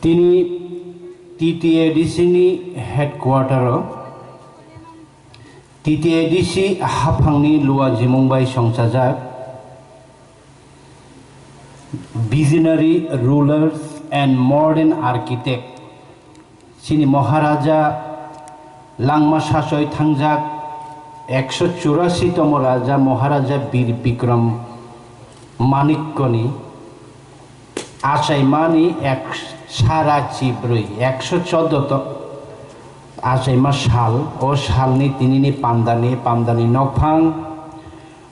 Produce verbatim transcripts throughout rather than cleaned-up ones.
Tini T T A D C ni headquarter o T T A D C haphangni luajimung bai songchajak Visionary Rulers and Modern Architect chini Maharaja langma sachoi thangjak ekso churasi tomo Raja Maharaja Bir Bikram Manikkoni achaimani ek sara chibrwi ekso chordo to achaima sal, o salni tinini pandani, pandani nokphang,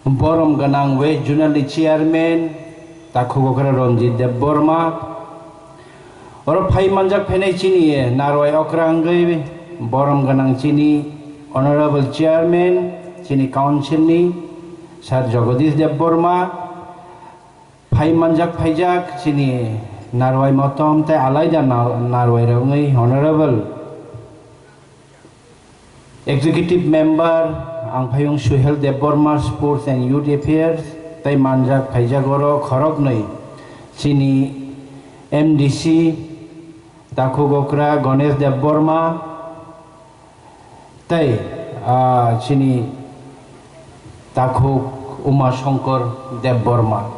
borom gwnang West Zonal ni Chairman Takhuk Okra Ranjit Debbarma, oro phai manjak phainai chini Narwai Okra wngwi borom gwnang chini Honorable Chairman chini Council ni Sir Jagadish Debbarma, phai manjak phaijak chini Narwai Motom tei alaida na-, Narwai rok wngwi Honorable Executive Member ang phayung Suhel Debbarma, Sports and Youth Affairs, tei manjak phaijak oro khoroknwi chini M D C Takhuk Okra Ganesh Debbarma tei, ah, chini Takhuk Uma Shankar Debbarma.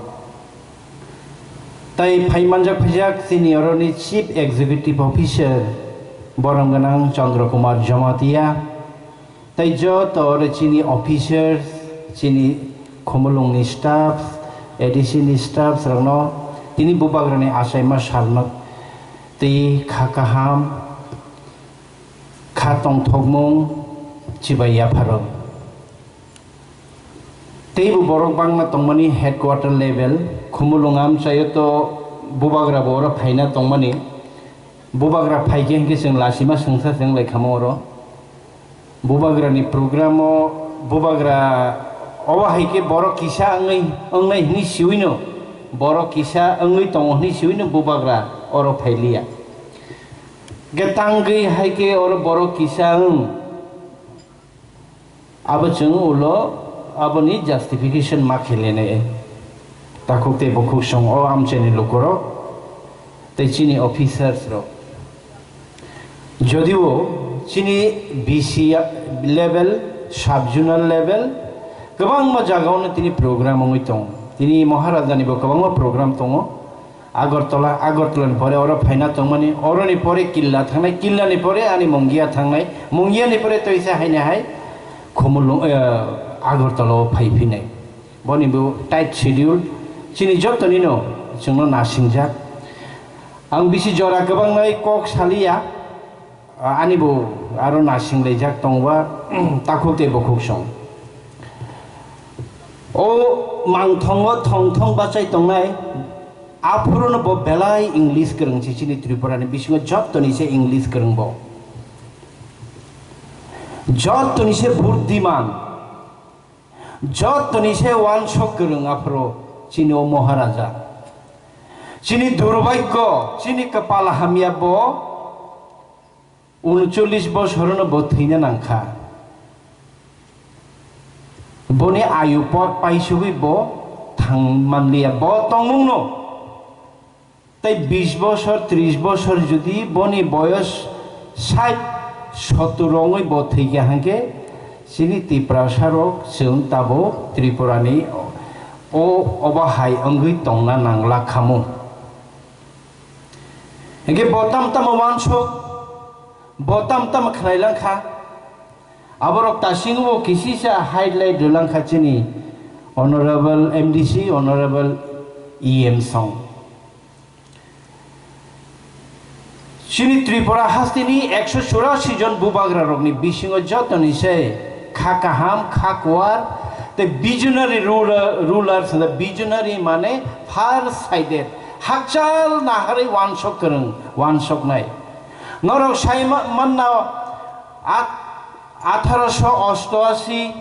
Tei phai manjak phaijak chini oroni Chief Executive Officer borom gwnang Chandra Kumar Jamatia, tei joto oro chini officers, chini Khumulwngni staffs, A D C ni staffs rokno tini bubagrani achaima salno tei kha kaham, kha tongthokmung chibai yapharo. Teibo borok bangma tongmani headquarter level, Khumulwng amchaio to bubagra bo oro phaina tongmani. Bubagra phaikhe hinkhe chwng lasima swngsa se wnglaikha mo oro. Bubagrani program o bubagra obo hai khe borok kisa wngwi, wngnai hwnwi siwino, borok kisa wngwi tongo hwnwi siwino bubagra oro phailiya. Ge tangwi hai khe oro borok kisa wng. Abo chwng ulo aboni justification ma khe lenai. Takhuk tei bukhuk song o amchaini lukurok tei chini officers rok. Jodio chini B C level, sub zonal level kwbangma jagao no tini program wngwi tongo. Tini Maharajani bo kwbangma program tongo. Agartala, Agartala ni pore oro phaina tongmani, oroni pore Killa thangnai, Killa ni pore ani Mungia thangnai, Mungia ni pore toisa haina hai Khumulwng, eh, Agartala o phai phinai. Boni bo tight schedule, chini joto nino chwngno nasingjak. Ang bisi jora kwbangnai kok saliya, ah, ani bo aro nasinglaijak tongba, takhuk tei bukhuk song. O mangthongo thong thong bachai tongnai, aphuru no bo belai English kwrwng se chini Tripura ni bisingo joto ni se English kwrwng bo. Joto ni se buddiman. Joto ni se wansok kwrwng aphuru chini o Maharaja. Chini durbhagyo, chini kwpal hamya bo uncholish bosorno bo thwina nangkha. Boni ayu pot paisugwi bo thang manliya, bo tongmungno. Tei bis bosor, tris bosor jodi boni boyos sait sottur wngwi bo thwikha hwnkhe, chini Tiprasa rok chwng tabuk Tripura ni o obo hai wngwi tongna nangla khamu. Hwnkhe bo tam tamo wansuk, bo tam tamo khnai langkha. Aborok tasingo kisisa highlight rwlangkha chini Honorable M D C, Honorable E M song. Chini Tripura hasteni ekso churasi jon bubagra rokni bisingo jotoni se kha kaham, kha kuar, tei visionary ruler, ruler, visionary mane far sighted, hakchal naharwi wansok kwrwng, wansoknai. Norok sai ma-, manna at-, atharo sho osto asi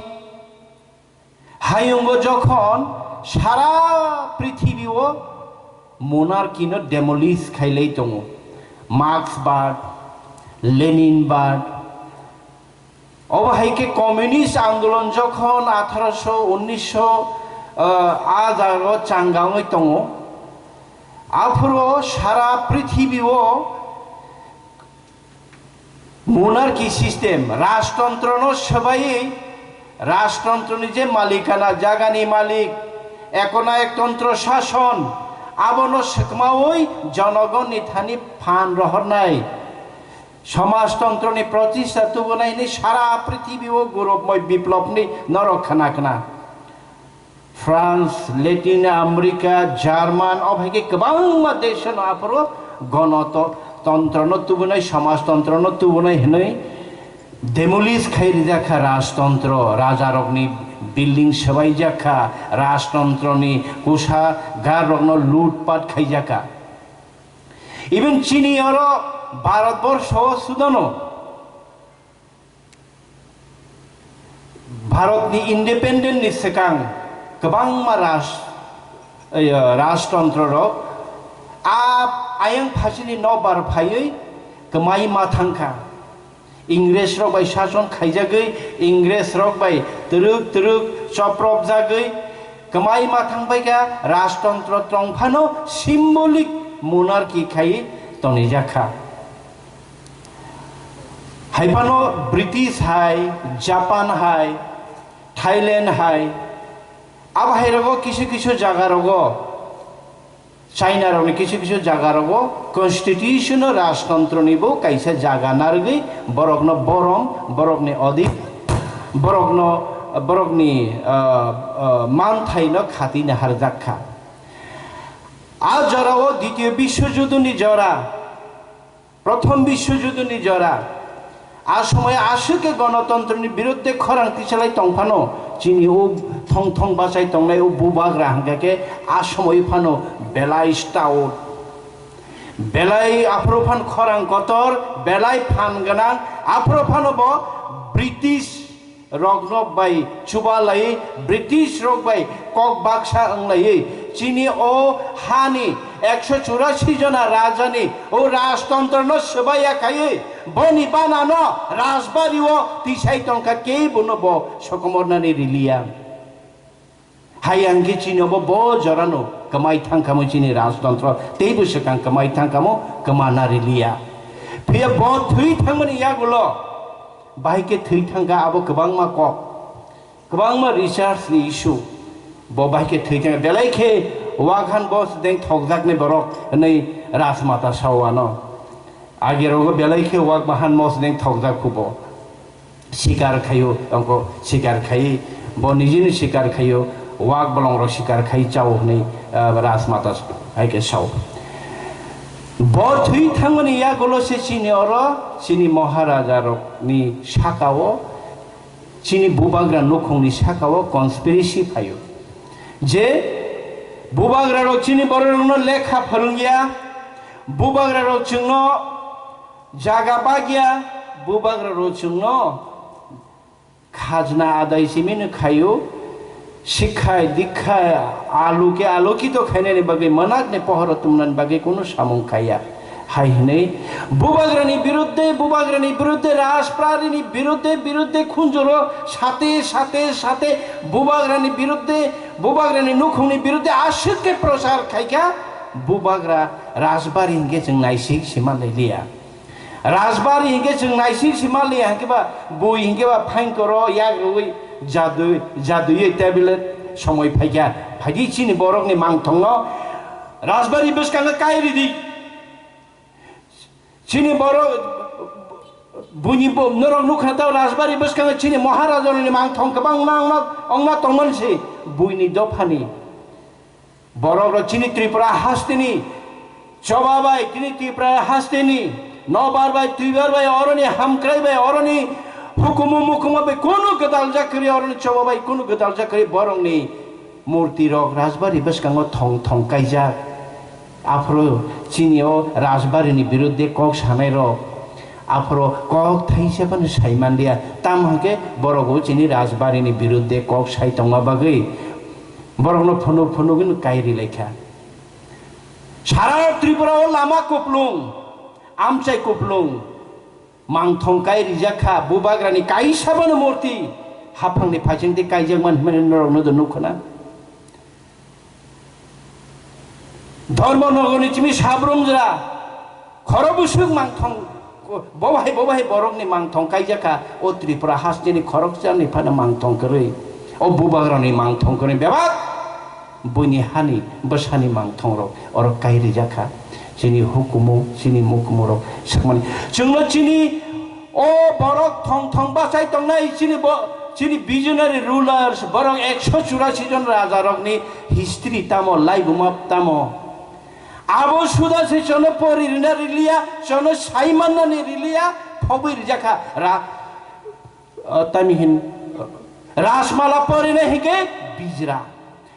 hayungo jokhon sara prithibio monarchy no demolish khailai tongo, Marx bad, Lenin bad, obo hai khe communist andolon jokhon atharo sho unnish sho, ah, a jagao changa wngwi tongo, Aphuru sara prithibio monarchy system, rajtantrano swbaiwi, rajtantroni je malikana, jagani malik, ekonayak tantro sason, abono swkmawi jonogonni thani phan rohornai. Somajtantroni protista tubunai hinwi sara prithibio gurubmoi biplopni norok khna khna. France, Latin America, German, o hai khe kwbangma deshano aphuru gonoto-, tantrano tubunai, somajtantrano tubunai hinwi demolish khai rijak kha rajtantro, rajarokni building swbaijak kha, rajtantroni kusa garrokno lutpat khaijak kha. Even chini oro Bharatborsho sudano Bharatni independent ni swkang kwbangma raj-, eh, rajtantro rok a ayang phasini nobar phaiwi kwmai ma thangkha. Ingres rok bai sason khaijagwi, Ingres rok bai twrwk twrwk chopropjagwi kwmai ma thangbaikha, rajtantro tongphano symbolic monarchy khai tonijakha. Haiphano British hai, Japan hai, Thailand hai, abo hai rogo kisu kisu jaga rogo, China rokni kisu kisu jaga rogo constitution o rajtantro ni bo kaisa jaga narwgwi borokno borom, borokni odik, borokno, borokni, ah, ah, manthaino khatwi naharjak kha. A jorao Ditiyo Biswojudoni jora, Prothom Biswojudoni jora, a somoy aswk khe gonotontroni biruddhe khorang tisalai tongphano, chini o thong thong bachai tongnai o bubagra hwnkha khe a somoy phano belai stout, belai aphuru phan khorang kotor, belai phan gwnang, aphuru phano bo British rokno bai chubalaiwi, British rok bai kok baksa wnglaiwi, chini o hani ekso churasi jona rajani o rajtantrano swbaiya khaiwi, boni banano rajbario tisai tongkha, kebono bo sokomornani riliya. Hai hwnkhe chini obo bo jorano kwmai thangkha mo chini rajtantro, teibo swkang kwmai thangkha mo kwmana riliya. Phiya bo thwi thangmani yagulo, bahai khe thwi thangkha abo kwbangma kok, kwbangma research ni issue. Bo bahai khe thwi thangkha, belai khe wakhan bo deng thokjaknai borok hwnwi rajmata sao ano. Age rogo belai khe wak bahan mosdeng thokjak khubo. Sikar khaio, tongko sikar khai, bo nijini sikar khaio, wak bolong rok sikar khai chao hwnwi, ah, rajmata hai khe sao. Bo thwi thangmani yagulo se chini oro, chini Maharaja rokni sakao, chini bubagra nukhungni sakao conspiracy phaio. Je bubagra rok chini borok rokno lekha phwrwngya, bubagra rok chwngno jaga bagya, bubagra rok chwngno khajna adai simino khaio, sikha dikha alu ke alokito khainani bagwi mwnakni pohoro tumnani bagwi kunu samung khaiya. Hai hwnwi bubagrani biruddhe, bubagrani biruddhe, rajprarini biruddhe, biruddhe khunjuro sate, sate, sate bubagrani biruddhe, bubagrani nukhungni biruddhe aswk khe prochar khaikha, bubagra rajbari hinkhe chwng naisik sima lailiya. Rajbari hinkhe chwng naisik sima lailiya hinkhe ba bui hinkhe ba phain koro yak rwui jadui, jadui tablet somoi phaikha. Phaidi chini borokni mangthongno rajbari bwskango kai ridi. Chini borok buini bo-, norok nukha tao rajbari bwskango chini Maharajarokni mangthong kwbangma ongna, ongna tongmani se buini dophani. Borok rok chini Tripura hasteni choba bai, chini Tripura hasteni nobar bai, twibar bai, oroni hamkrai bai, oroni hukumu mukumu bai kunu gwdal jakri, oroni choba bai kunu gwdal jakri, borokni murti rok rajbari bwskango thong thong kaijak. Aphuru chini o rajbari ni biruddhe kok sanai rok aphuru kok thaisa phano sai manliya. Tamo hwnkhe borok o chini rajbari ni biruddhe kok sai tongma bagwi borokno phunuk phunuk wngwi kairi laikha. Sara Tripura o lama kuplung, amchai kuplung, mangthong kai rijak kha, bubagrani kaisa bono murti haphangni phaisingtwi kaijak man hwnmani norokno do nukho na. Dharmanagarni chini Sabrum jora, khorok bwswk mangthong, bo bahai, bo bahai borokni mangthong kaijakha, o Tripura hasteni khoroksa ni phano mangthong kwrwi, o bubagrani mangthong kwrwi bebak buini hani bwsani mangthongrok oro kai rijakha. Chini hukumu, chini mukumurok swkmani. Chwngno chini o borok thong thong bachai tongnai, chini bo, chini visionary rulers, borok ekso churasi jon rajarokni history tamo, laibuma tamo. Abo suda se chono pori rina riliya, chono sai mannani riliya, phobwi rijakha ra, uh, tami hin, uh, Rajmala porina hingke bijra.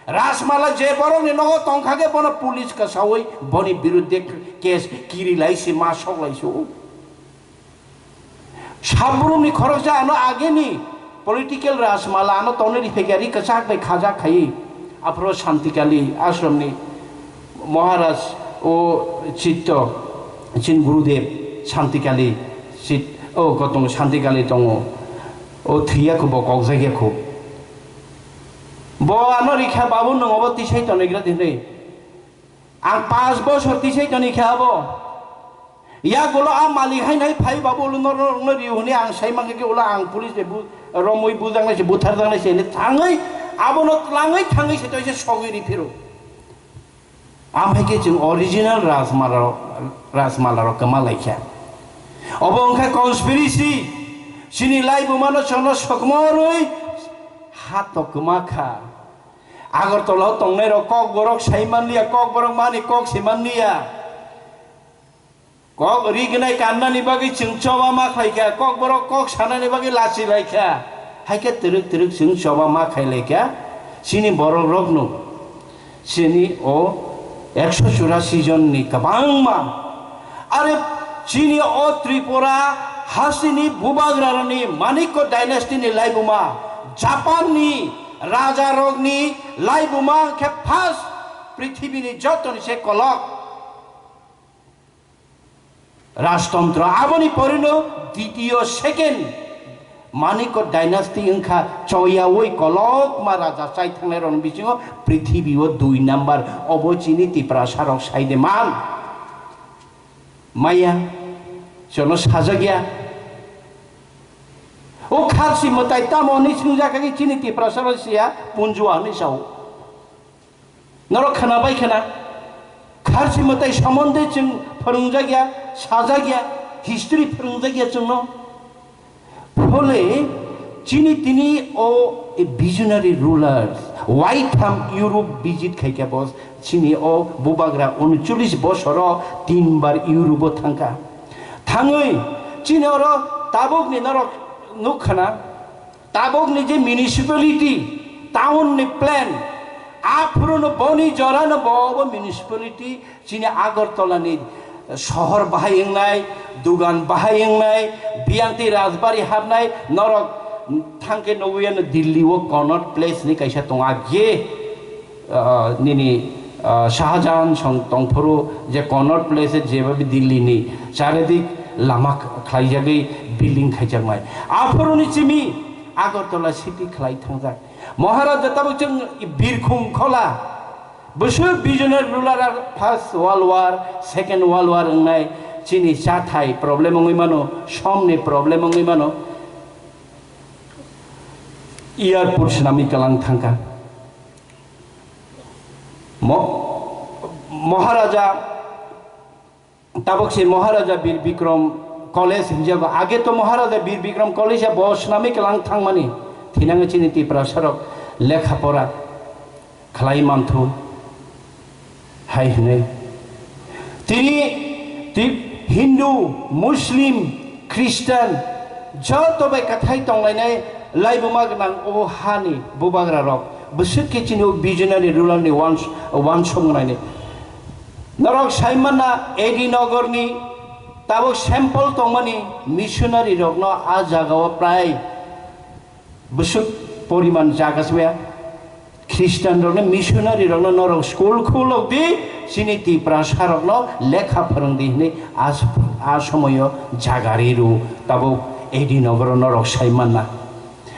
Rajmala je borokni nogo tongkha ke bono police kasawi boni birudde case kiri laisi ma sok laisu. Sabrumni khoroksa ano ageni political Rajmala ano tonwi riphaikha, ri kwchak bai khajak khai. Aphuru Santikali ashramni Maharaj o Chitto, chin Gurudev Santikali Chit-, o kotong Santikali tongo. O thwiya kho bo kokjakya kho. Bo ano rikha, "Babu, nwng obo tisai tonwi gra," hinwi. Ang panch bosor tisai toni khe abo. Yagulo a malik hai nai phai babu ulo nor nor no riu hwnwi ang sai mangkha khe ulo ang police bai bu-, romwi bujaknai se, butharjaknai se, hwnwi thangwi abono tlangwi thangwi se toise sogwi ri phiro. Amhai khe chwng original Rajmala rok, Rajmala rok kwma laikha. Obo wngkha conspiracy. Chini laibumano chwngno sokmorwi ha to kwma kha. Agartala o tongnai rok Kokborok sai manliya, Kokborok mani kok se manliya. Kok rignai kannani bagwi chwng choba ma khlaikha, Kokborok kok sanani bagwi lachi laikha. Haikhe twrwk twrwk chwng choba ma khai laikha. Chini borok rokno chini o ekso churasi jonni kwbangma. Are chini o Tripura hasteni bubagrarokni Manikya dynasty ni laibuma, Japan ni raja rokni laibuma khe first prithibini jotoni se kolok rajtontro. Aboni porino ditiyo second Manikya dynasty wngkha choyawi kolokma raja chai thangnai rokni bisingo prithibio dui number. Obo chini Tiprasa rok saide man. Maya, chono sajak ya. O kharsi mwtai tamo hwnwi swngjak khe chini Tiprasa rok siya punjua hwnwi sao. Norok khwnabai khwna. Kharsi mwtai somonde chwng phwrwngjak ya, sajak ya, history phwrwngjak ya chwngno. Phole chini tini o visionary rulers, why tham Europe visit khaikha bo, chini o bubagra uncholish bosoro tinbar Europe o thangkha. Thangwi chini oro tabukni norok nukkhana, tabukni je municipality, town ni plan, aphuruno boni jorano bo obo municipality Chini Agartala ni sohor bahai wngnai, dugan bahai wngnai, biyang tei rajbari habnai, norok thangkhe nugwi ano Delhi o Connaught Place ni kaisa tongo, age, ah, nini, ah, Shah Jahan song tongphuru je Connaught Place jeba Delhi ni charidik lama khlaijagwi building khaijaknai. Aphuru ni chimi Agartala city khlai thangjak. Maharaja tabuk chwng birkhung khola. Bwswk visionary ruler, first world war, second world war wngnai chini chathai problem wngwi mano, somni problem wngwi mano, airport swnamwi kwlang thangkha. Mo-, Maharaja Tabuk se Maharaja Bir Bikram College hinjago. Age to Maharaja Bir Bikram College ya bo swnamwi kwlang thangmani. Thinango chini Tiprasa rok lekha pora khlai manthu hai hwnwi. Tini, ti-, Hindu, Muslim, Christian joto bai kwthai tonglainai laibuma gwnang o hani bubagra rok. Bwswk khe chini o visionary ruler ni wans-, wansuk gwnangni. Norok sai manna A D Nogorni tabuk sample tongmani missionary rokno a jagao prai bwswk poriman jaga se maya. Christian rokno, missionary rokno norok school khulok di, chini Tiprasa rokno lekha phwrwng di hwnwi a, a somoyo jaga ri rw tabuk A D Nogoro norok sai manna.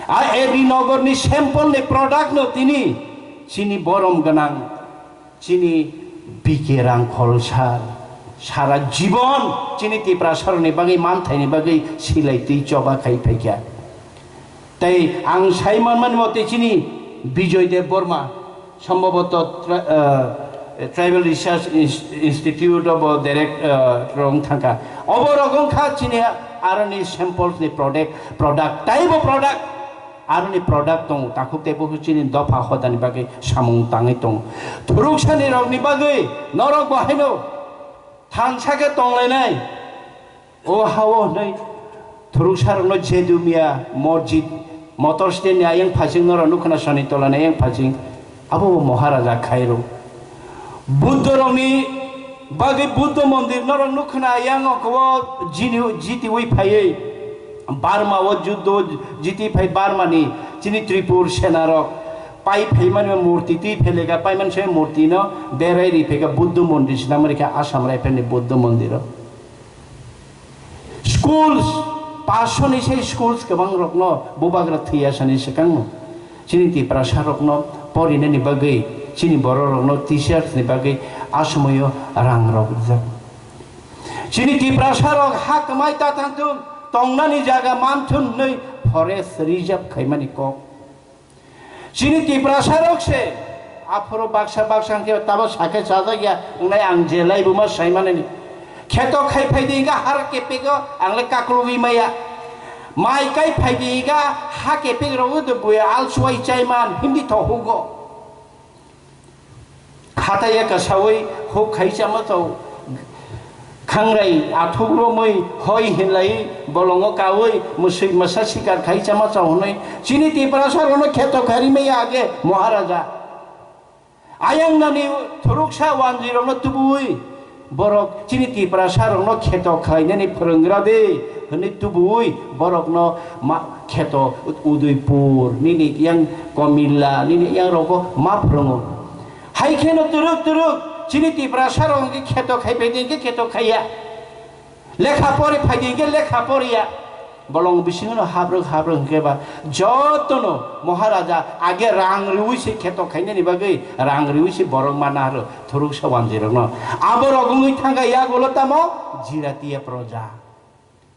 A A D Nogorni sample ni product no tini chini borom gwnang, chini P K Rangkhol sir, sara jibon chini Tiprasarokni bagwi, manthaini bagwi silai twi choba khai phaikha. Tei ang sai manmani mote chini Bijoy Dev Burma, sombhoboto tra-, ah, Tribal Research Ins-, Institute obo direct, ah, rong thangkha. Obo rok wngkha chini aroni samples ni product, product, taibo product. Aroni product tongo, takhuk tei bukhuk chini dopha hodani bagwi samung tangwi tongo. Thuruksa ni rokni bagwi norok bo haino thansa khe tonglainai. O ha-o hwnwi thuruksa rokno Jedumia Mosjid, motor stand ni ayang phasing norok nukho na, Soni Tola ni ayang phasing. Abo bo Maharaja khairok. Buddha rokni bagwi Buddha mondir norok nukho na, yang oko o jini, jitiwi phaiwi Burma o juddo jiti phai Burma ni chini Tripur sena rok pai phaimani murti twi phaileka, paimani se murti no berai ri phaika Buddha mondir sinamari kha Assam Rifle ni Buddha mondir o. Schools, paanch sho ni se schools kwbang rokno bubagra thwiya sani swkangno chini Tiprasa rokno porinani bagwi, chini borok rokno teachers ni bagwi a somoyo rang rok rijak. Chini Tiprasa rok ha kwmai ta thangthun, tongnani jaga manthun hwnwi forest reserve khaimani kok. Chini Tiprasa rok se aphuru baksa baksa hwnkhe tabo sakhe chajak ya wngnai, ang je laibuma saimanani. Kheto khai phai di hwnkhe har kepego ang le kaklugwi maya. Mai kai phai di hwnkhe ha kepek rogo de buya alsuwai chaiman hindi thohugo. Khataiya kasawi huk khai chama chao. Khangrai athuk romwi hoi hinlai bolongo kawi musui masa sikar khai chama chao hwnwi chini Tiprasa rokno kheto kharimaya age Maharaja. Ayang nani thuruksa wanjwi rokno tubui borok chini Tiprasa rokno kheto khlainani phwrwnggra de hwnwi tubui borokno ma kheto Udaipur nini yang Komilla nini yang rogo ma phwrwngo. Hai kheno turuk turuk chini Tiprasa rok hwnkhe kheto khai phai di hwnkhe kheto khaiya. Lekha pori phai di hwnkhe lekha poriya. Bolong bisingo no habrwk habrwk hwnkhe ba jotono Maharaja age rang riwi se kheto khainani bagwi rang riwi se borok mana haro thuruksa wanjwi rokno. Aborok wngwi thangkha yagulo tamo Jiratiya proja.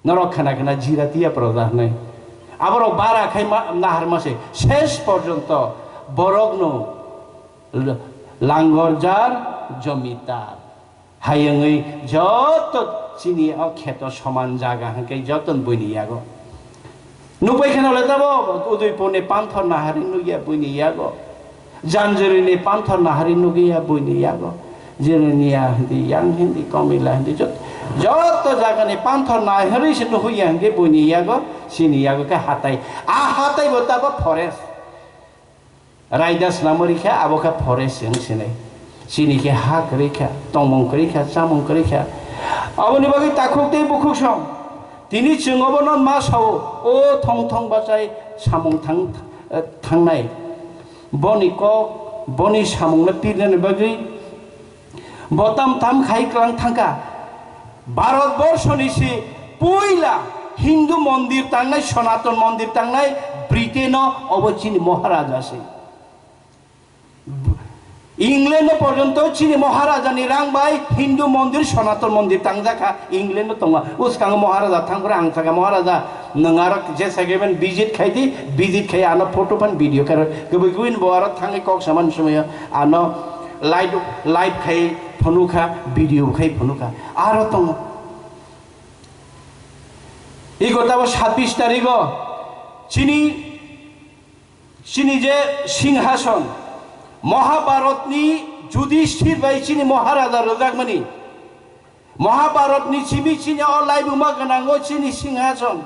Norok khana khana Jiratiya proja hwnwi. Aborok bara khai ma, naharma se. Ses porjonto borokno l-, langorjar jomitar. Hai wngwi joto chini o kheto soman jaga hwnkhe joto buini yago. Nukbai kheno le tabo Udaipurni panthor nahari nukya buini yago. Janjurini panthor nahari nukya buini yago. Jiraniya hindi, yang hindi, Komila hindi, jot-, joto jagani panthor nahari se nuhuya hwnkhe buini yago, sini yago khe hatai. A hatai bo tabo forest. Raida swnamwi rikha, abo khe forest se wng sinai. Chini khe ha kwrwi kha, tongmung kwrwi kha, chamung kwrwi kha. Aboni bagwi takhuk tei bukhuk song. Tini chwng obono ma sao, o thong thong bachai samung thang, thangnai. Boni kok, boni samungno pirnani bagwi Bo tam tam khai kwlang thangkha. Bharat borshoni se puila Hindu mondir tangnai, Sonaton mondir tangnai Britain-o, obo chini Maharaja se. England-o porjonto chini Maharajani rang bai Hindu mondir, Sonaton mondir tangjakha, England-o tongo. Uskango Maharaja thangkre ang sakha, "Maharaja, nwng aro je sakhe ben visit khai di, visit khai ano photo phan video khai rw." Kwbwi kwbwini bo aro thangwi kok samani somoyo ano live, live khai phunukha, video khai phunukha. Aro tongo. Ego tabo sabbish tarigo chini, chini je Singhason, Mahabharatni Yudhishthir bai chini Maharaja rwjakmani. Mahabharatni simi chini o laibuma gwnango chini Singhason.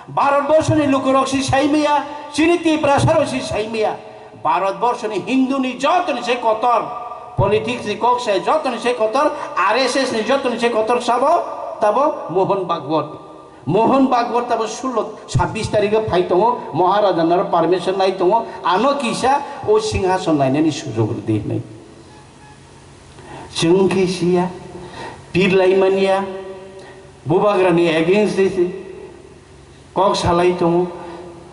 Bharatborsoni lukurok si saimaya, chini Tiprasarok si saimaya. Bharatborsoni Hinduni jotoni se kotor, politics ni kok se jotoni se kotor, R S S ni jotoni se kotor sabo, tabo Mohon Bhagwat. Mohon Bhagwat tabo sullo, sabbish tarikho phai tongo, Maharaja naro permission nai tongo, ano kisa o Singhason nainani sujog rwdi hinwi. Chwng khe siya, pirlai manya, bubagrani against de se kok salai tongo.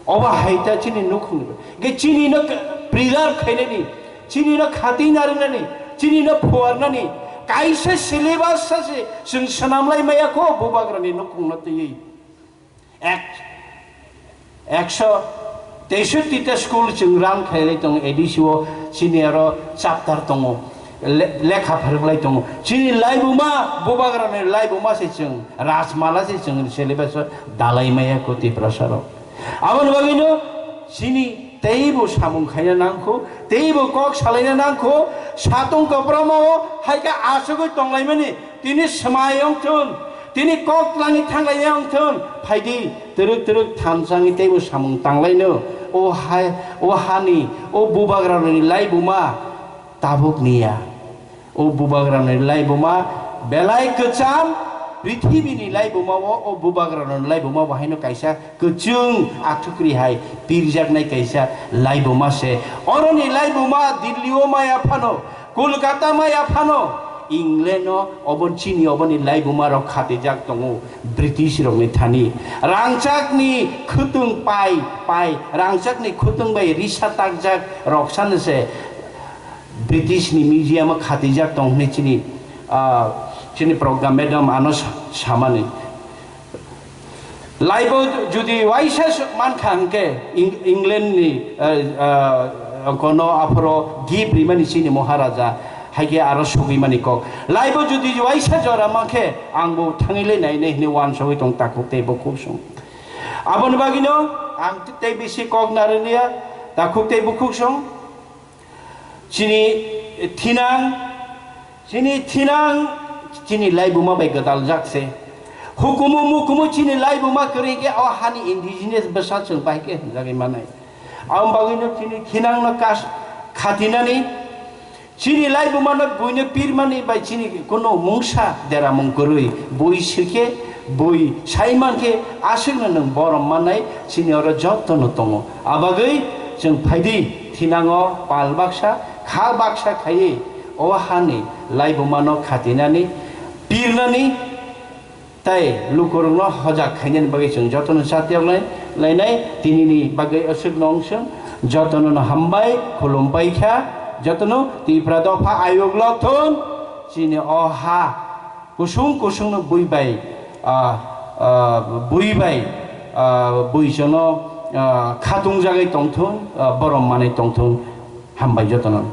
Obo hai ta chini nukhungni, ge chini no preserve khainani, chini no khatwi narwknani, chini no phuarnani kaisa syllabus sa se chwng swnam lai maya kho bubagrani nukhung no twiwi. Ek, ekso teishotti ta school chwng run khailai tongo, A D C o chini aro chapter tongo, le-, lekha pharwklai tongo. Chini laibuma, bubagrani laibuma se chwng, rajmala se chwng syllabus o dalai maya kho Tiprasa rok. Aboni bagwino chini teibo samung khaina nangkho, teibo kok salaina nangkho, satung koproma o hai khe asugwi tonglaimani, tini swmai wngthun, tini kok twlangwi thanglaina wngthun, phaidi twrwk twrwk thansa wngwi teibo samung tanglaino. O hai, o hani, o bubagrani laibuma tabuk niya. O bubagrani laibuma belai kwcham, prithibini laibuma o, o bubagrani laibuma bo haino kaisa kwchwng athukri hai pirjaknai kaisa laibuma se. Oroni laibuma Delhi o maya phano, Kolkata maya phano, England o obo chini oboni laibuma rok khatijak tongo British rokni thani. Rangchakni khwtwng pai, pai, rangchakni khwtwng bai risa takjak rok sano se British ni museum o khatijak tong hwnwi chini, ah, chini program madam ano sa-, samani. Laibo jodi waisa s-, mankha hwnkhe Eng-, England ni, ah, ah, kono aphoro gift rimani chini Maharaja, haikhe aro sugwimani kok. Laibo jodi waisa jora mankhe angbo thangwi le nainai hwnwi uansugwi tong takhuk tei bukhuk song. Aboni bagwino ang tei bisi kok narwkliya, takhuk tei bukhuk song. Chini thinang, chini thinang, chini laibuma bai gwdaljak se. Hukumu mukumu chini laibuma kwrwi khe o hani indigenous bwsa chwng bai khe hwnjagwi manai. Aboni bagwino chini thinangno kas-, khatinani, chini laibumano buino pirmani bai chini kuno mungsa deramung kwrwi. Bui swkhe, bui saimankhe aswkno nwng borom mannai chini oro jotono tongo. Abagwi chwng phaidi thinango pal baksa, kha baksa khaiwi o hani laibumano khatinani, pirnani, tei lukurokno hojak khainani bagwi chwng jotono chatiyok lai-, lainai. Tinini bagwi aswkno wng chwng jotono no hambai khulumpai kha, jotono Tipra dopha ayuk lok thun, chini o ha kusung kusungno bui bai, ah, ah, bui bai, ah, bui chwngno, ah, khatung jagwi tongthun, ah, borom manwi tongthun, hambai jotono.